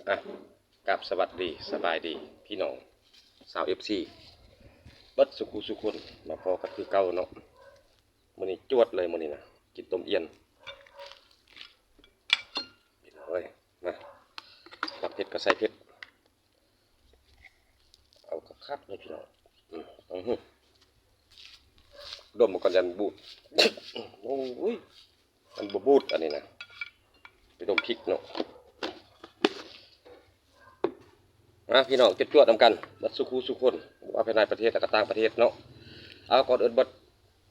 ອ່ະ ກາບສະຫວັດດີ ສະບາຍດີ ພີ່ນ້ອງຊາວເອັຟຊີ ເບິດສູ່ຄູ່ສູ່ຄົນ ມາພໍ້ກັນຄືເກົ່າເນາະ. ມື້ນີ້ຈວດເລີຍ ມື້ນີ້ນະ ກິນຕົ້ມອ່ຽນ ພີ່ນ້ອງເອີຍ. ມາ ມັກເຜັດກໍໃສ່ເຜັດ ເອົາຄັກໆເລີຍພີ່ນ້ອງ. ອືມ ອື ດົມກ່ອນ ຢ້ານບູດ. ໂອ້ຍ ມັນບໍ່ບູດອັນນີ້ນະ ໄປດົມພິກເນາະ. ມາ ພີ່ນ້ອງ ຈວດໆນຳກັນ ເບິດສູ່ຄູ່ສູ່ຄົນ ບໍ່ວ່າພາຍໃນປະເທດ ແລະ ກໍຕ່າງປະເທດເນາະ. ເອົາ ກ່ອນອື່ນເບິດ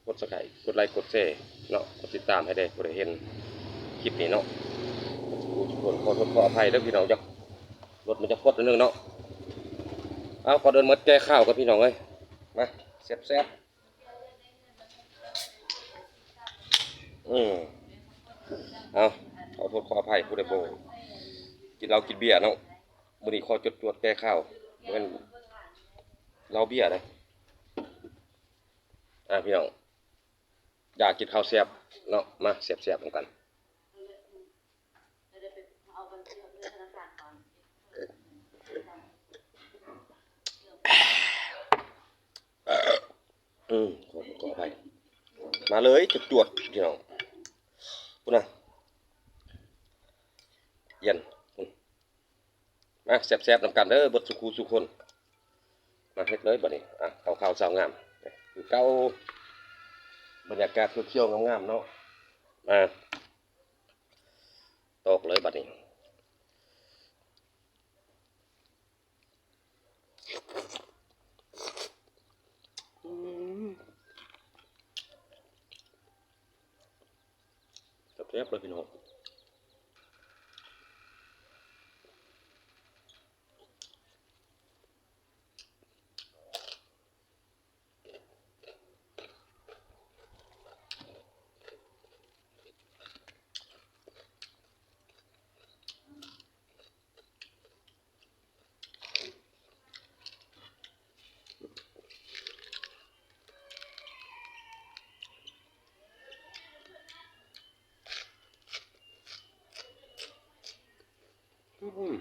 ກົດ Subscribe ກົດໄລ ກົດແຊເນາະ ກົດຕິດຕາມໃຫ້ແດ່ ຜູ້ໃດເຫັນຄລິບນີ້ເນາະ. ທຸກຄົນ ຂໍໂທດຂໍອະໄພເດີພີ່ນ້ອງ ຈັກລົດມັນຈະຄົດໜ້ອຍໜຶ່ງເນາະ. ເອົາ ກ່ອນອື່ນໝົດແກ່ຂ່າວກ່ອນພີ່ນ້ອງເອີຍ ມາ ແຊບໆ. ອືມ ເອົາ ຂໍໂທດຂໍອະໄພຜູ້ໃດບໍ່ກິນເຫຼົ້າກິນເບຍເນາະ. ມື້ນີ້ຂໍຈວດໆແກ່ຂ່າວ ບໍ່ແມ່ນເຫຼົ້າເບຍເດ້. ອ່າ ພີ່ນ້ອງ ຢາກກິນເຂົ້າແຊບເນາະ ມາແຊບໆນຳກັນ. ອືມ ຂໍ ຂໍອະໄພ ມາເລີຍ ຈວດໆ ພີ່ນ້ອງ ພຸ້ນນະ ອ່ຽນ ມາແຊບໆນຳກັນເດີ ເບິດສູ່ຄູ່ສູ່ຄົນ. ມາເຮັດເລີຍບັດນີ້ ອ່ະ ເອົາຂາວສາວງາມຄືເກົ່າ ບັນຍາກາດຂຽວໆງາມໆເນາະ. ມາ ຕອກເລີຍບັດນີ້. ອືມ ແຊບໆເລີຍພີ່ນ້ອງ. ອືມ.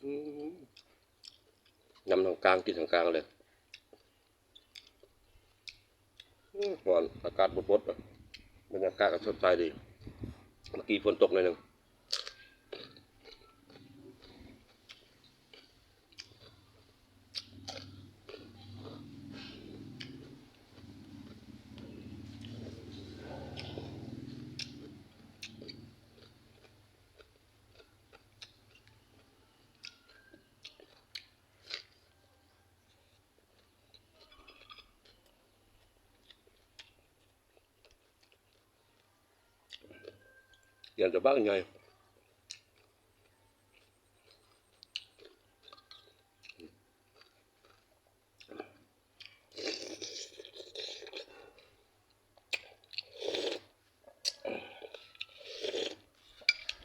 ອືມ ນຳທາງກາງ ກິນທາງກາງເລີຍ. ອືມ ຮ້ອນ ອາກາດບົດໆ ບັນຍາກາດກໍສົດໃສດີ ເມື່ອກີ້ຝົນຕົກໜ້ອຍໜຶ່ງ. ຢ່າງຈະບັກໃຫຍ່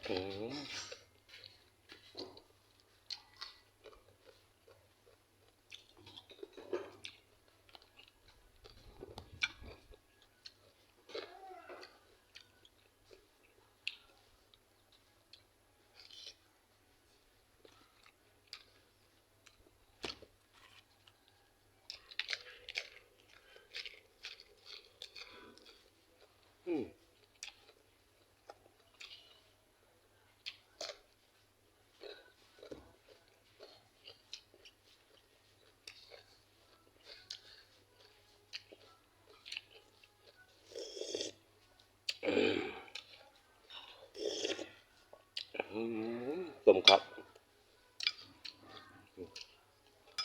ອືມ. ອືມ. ອືມ ຕົ້ມຄັກ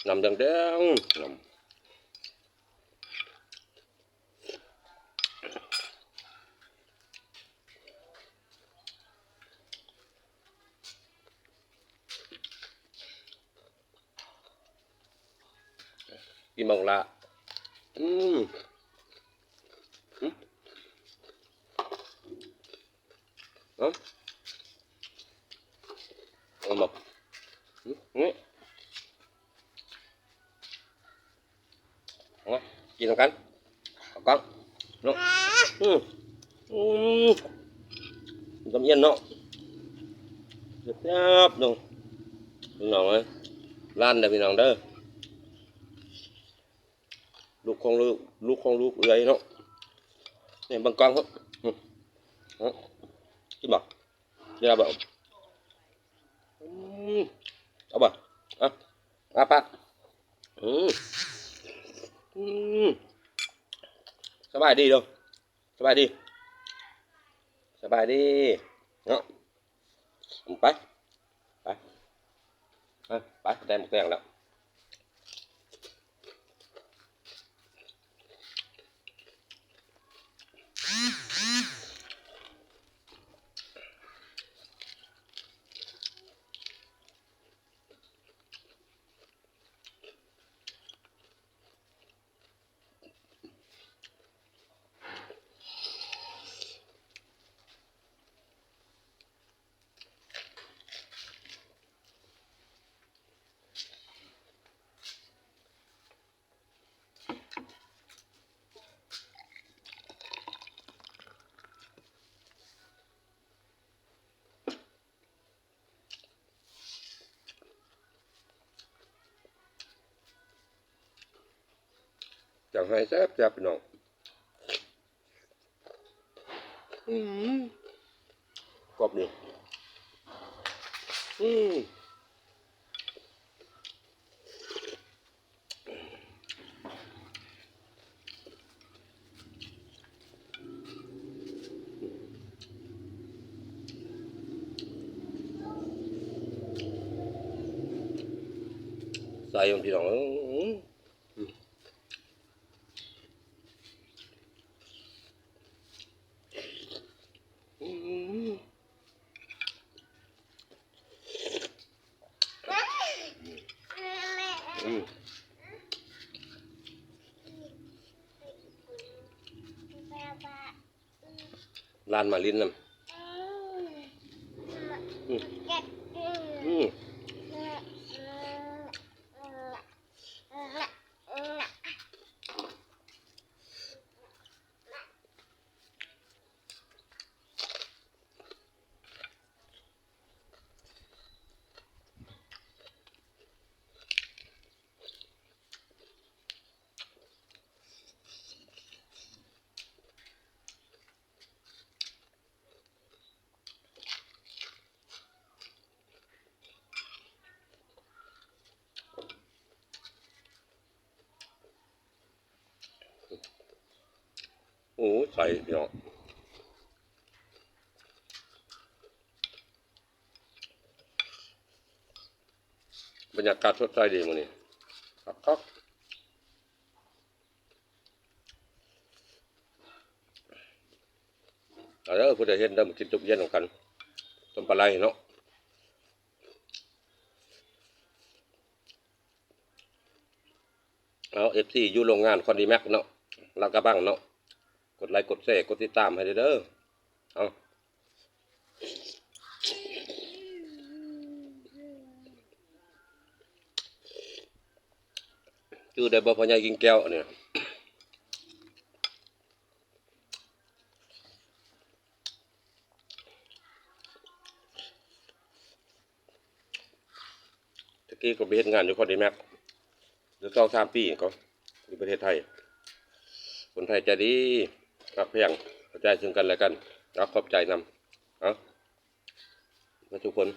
ນ້ຳແດງໆ ນ້ຳ. ອີ່ໝ່ອງລະ ອືມ. ເນາະ ເອົາບໍ່ ນີ້ ເອົາ ກິນນຳກັນ ເອົາກ້ອງເນາະ ອືມ ອືມ ກິນກັບອຽນເນາະ ແຊບໆ ເນາະ ພີ່ນ້ອງເອີຍ ລ້ານເດີພີ່ນ້ອງເດີ ລູກຂອງລູກ ລູກຂອງລູກເອື້ອຍເນາະ ນີ້ເບິ່ງກ້ອງເນາະ ອືມ ກິນບໍ່? ກິນເອົາບໍ່? ອືມ ເອົາບໍ່? ເອົາ ເອົາປາກ ອືມ ອືມ ສະບາຍດີເດີ ສະບາຍດີ ສະບາຍດີເນາະ ໄປ ໄປ ເອີ ໄປ ໄດ້ໝາກແຕງແລ້ວ. ຈັ່ງໃຫ້ແຊບໆ ພີ່ນ້ອງ. ອືມ ກອບນີ້ ອືມ ໃສ່ມັນ ພີ່ນ້ອງເອີຍ. ຫຼານມາຫຼິ້ນນຳ ອືມ ອືມ. ໂອ້ ໃສ່ພີ່ນ້ອງ ບັນຍາກາດສົດໃສດີມື້ນີ້ ຄັກໆ. ເອົາເດີ ຜູ້ໃດເຫັນເດີ ມາກິນຕົ້ມເຢັນນຳກັນ ຕົ້ມປາໄຫຼເນາະ. ເອົາ ເອັຟຊີ ຢູ່ໂລງງານຄອນດີແມັກເນາະ ລາດກະບັງເນາະ ກົດໄລ ກົດແຊ ກົດຕິດຕາມໃຫ້ເດີ. ເອົາ ຈື່ໄດ້ບໍ່ ພໍ່ໃຫຍ່ກິ່ງແກ້ວນີ້? ແຕ່ກີ້ກໍໄປເຮັດງານຢູ່ຄອນດີແມັກ ຢູ່ສອງສາມປີກໍ ຢູ່ປະເທດໄທ. ຄົນໄທໃຈດີ ຮັກແພງ ເຂົ້າໃຈເຊິ່ງກັນແລະກັນ. ເອົາ ຂອບໃຈນຳ ເອົາ ມາທຸກຄົນ.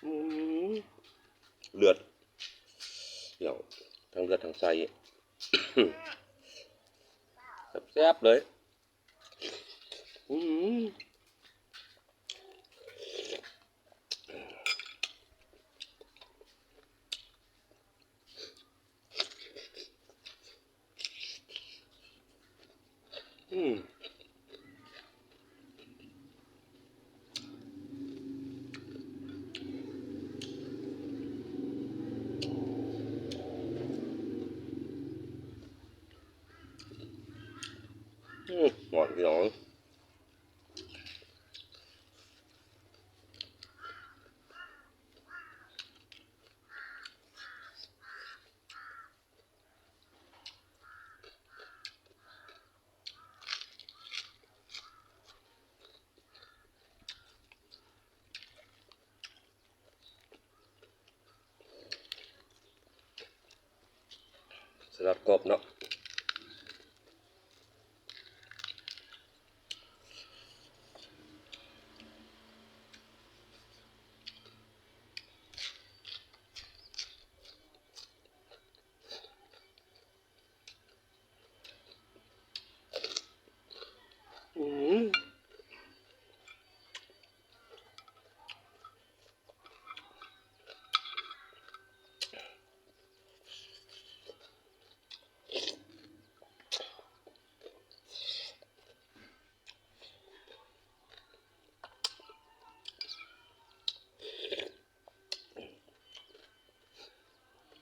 ອືມ ເລືອດ ພີ່ນ້ອງ ທັງເລືອດທັງໄສ້ ແຊບໆ ເລີຍ. ອືມ ອືມ ອືມ ຮ້ອນ ພີ່ນ້ອງ. ສະລັດກອບເນາະ. ອືມ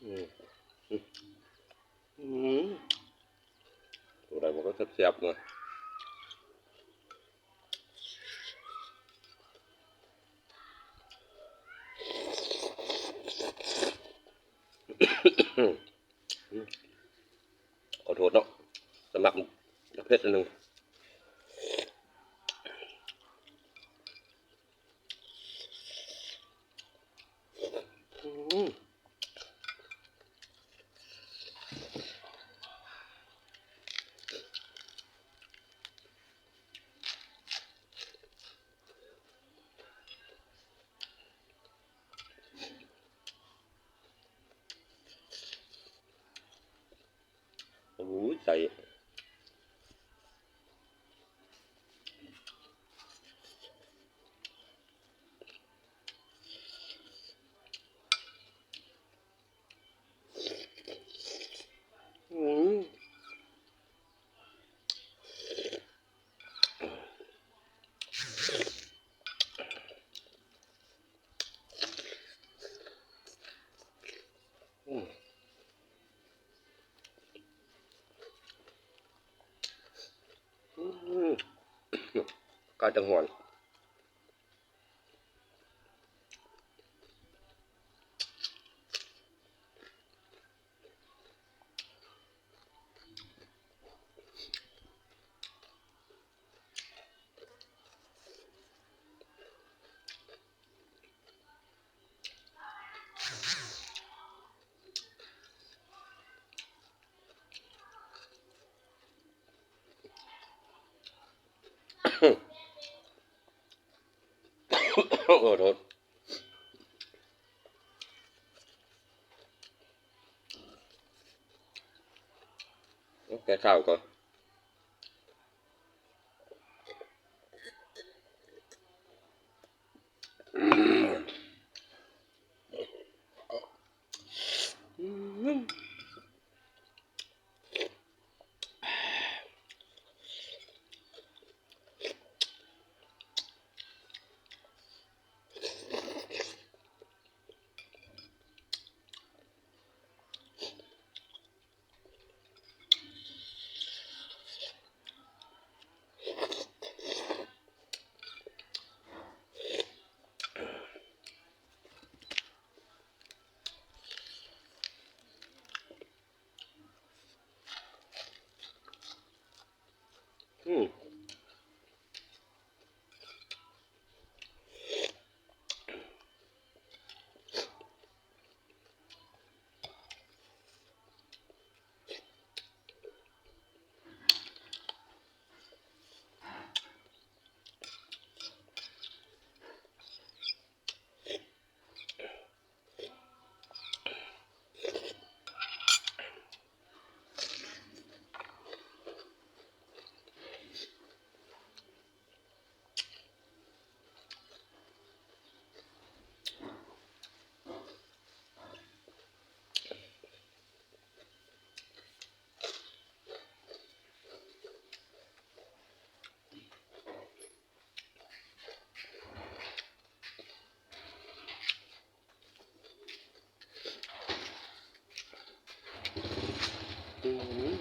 ອືມ ອືມ ໂຕໃດມັນກໍແຊບໆເນາະ. ຂໍໂທດເນາະ ສະໝັກເຜັດໜ້ອຍໜຶ່ງ. ອືມ ໂອ້ຍ ໃສ່ ອືມ. ອືມ ອືມ ກາຍຈັງຫອນ. ຂໍໂທດ ແກ້ຂ່າວກ່ອນ. ອືມ. ອືມ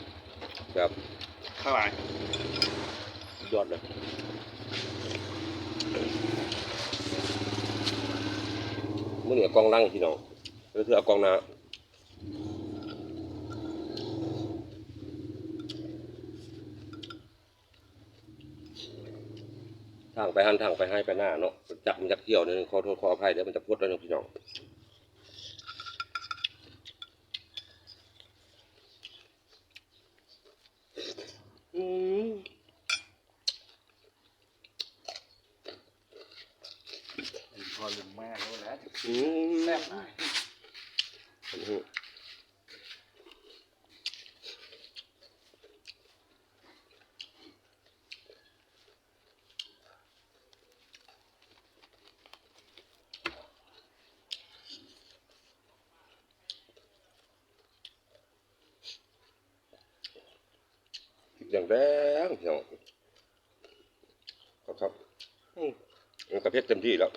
ແບບ ຄັກຫຼາຍ ສຸດຍອດເລີຍ. ມື້ນີ້ເອົາກ້ອງຫຼັງພີ່ນ້ອງ ເທື່ອເອົາກ້ອງໜ້າ. ທາງໄປຫັ້ນ ທາງໄປໄຮ່ໄປນາເນາະ ຈັກມັນຈັກທ່ຽວໜ້ອຍໜຶ່ງ ຂໍໂທດຂໍອະໄພເດີ ມັນຈັກພົດໜ້ອຍໜຶ່ງພີ່ນ້ອງ. ອືມ ແຊບຫຼາຍ. ອືມ ພລິກແດງໆ ພີ່ນ້ອງ ຄັກໆ. ອືມ ມັນກະເຜັດເຕັມທີ່ແລ້ວ.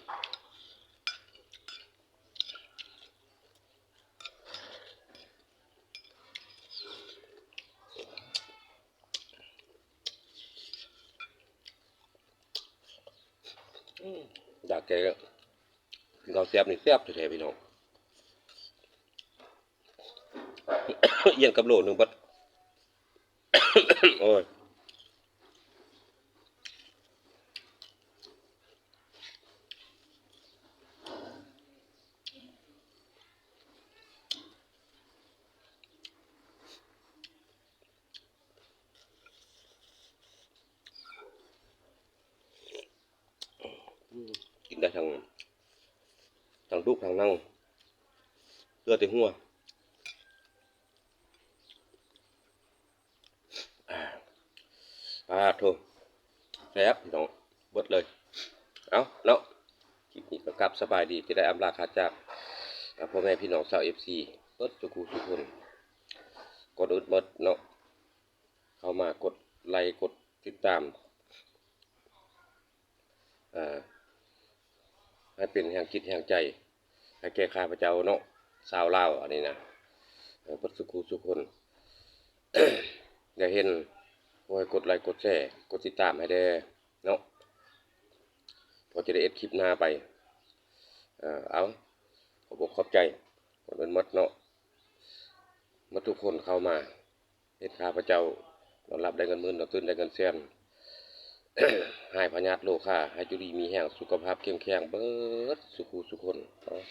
ຢາກແກ່ ກິນເຂົ້າແຊບນີ້ແຊບແທ້ໆ ພີ່ນ້ອງ. ອຽນກັບໂລໜຶ່ງບັດ ໂອ້ຍ. ອືມ ກິນໄດ້ທັງ ທັງດຸກທັງນັ່ງ ເຫຼືອແຕ່ຫົວ. ອາ ປາໂທ້ ແຊບພີ່ນ້ອງ ເບິດເລີຍ. ເອົາເນາະ ຄລິບນີ້ກະກັບສະບາຍດີ ຈະໄດ້ອຳລາຂາຈາກ ອາ ພໍ່ແມ່ພີ່ນ້ອງຊາວເອັຟຊີ ເບິດສູ່ຜູ້ສູ່ຄົນ. ກ່ອນອື່ນໝົດເນາະ ເຂົ້າມາກົດໄລກົດຕິດຕາມ ເອີ ໃຫ້ເປັນແຮງຈິດແຮງໃຈໃຫ້ແກ່ຂ້າພະເຈົ້າເນາະ ຊາວລາວອັນນີ້ນະ ເອີ ເບິດສູ່ຜູ້ສູ່ຄົນ ຢາກເຫັນ ໂອ້ຍ ກົດໄລກົດແຊ ກົດຕິດຕາມໃຫ້ແດ່ເນາະ ພໍຈະໄດ້ເຮັດຄລິບໜ້າໄປ. ເອີ ເອົາ ຂອບອົກຂອບໃຈ ຄົນເປັນໝົດເນາະ ໝົດທຸກຄົນເຂົ້າມາ ເຮັດໃຫ້ຂ້າພະເຈົ້ານອນຫຼັບໄດ້ເງິນໝື່ນ ນອນຕື່ນໄດ້ເງິນແສນ ຫາຍພະຍາດໂລຄາ ໃຫ້ຢູ່ດີມີແຮງ ສຸຂະພາບເຂັ້ມແຂງເບິດສູ່ຜູ້ສູ່ຄົນເນາະ.